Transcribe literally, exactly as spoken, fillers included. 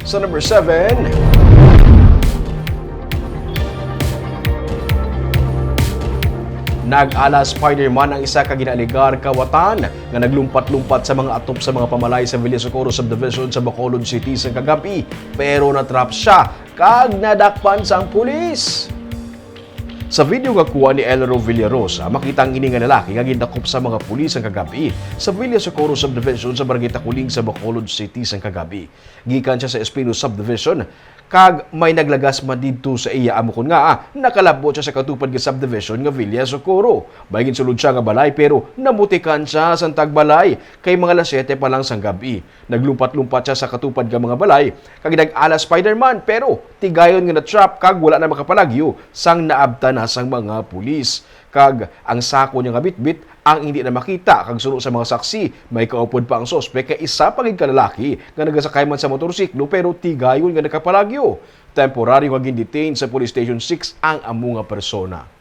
Sa number seven, nag-ala Spider-Man ang isa ka ginaalegar kawatan nga naglumpat-lumpat sa mga atop sa mga pamalay sa Villa Socorro Subdivision sa Bacolod City sang kagab-i, pero na-trap siya kag nadakpan sang pulis. Sa video nga kuha ni Elro Villarosa, makita ang ini nga lalaki nga gindakop sa mga pulis ang kagab-i sa Villa Socorro Subdivision sa Barangay Takuling sa Bacolod City sang kagab-i. Gikan siya sa Espino Subdivision, kag may naglagas man didto sa iya amo kon nga, ah, nakalabot siya sa katupad nga subdivision nga Villa Socorro. May ginsulod siya nga balay, pero namutikan siya sang tagbalay kay mga alas siyete pa lang sang gab-i. Naglumpat-lumpat siya sa katupad nga mga balay, kag nag-ala Spider-Man, pero tigayon nga na-trap kag wala na makapalagyo sang naabtan na sang mga pulis. Kag ang sako niya nga bitbit ang hindi na makita, kag suno sa mga saksi, may kaupod pa ang suspek kay isa pa gid ka lalaki nga nagasakay man sa motorsiklo pero tigayon nga nakapalagyo. Temporaryo nga gin-detain sa Police Station six ang amo nga persona.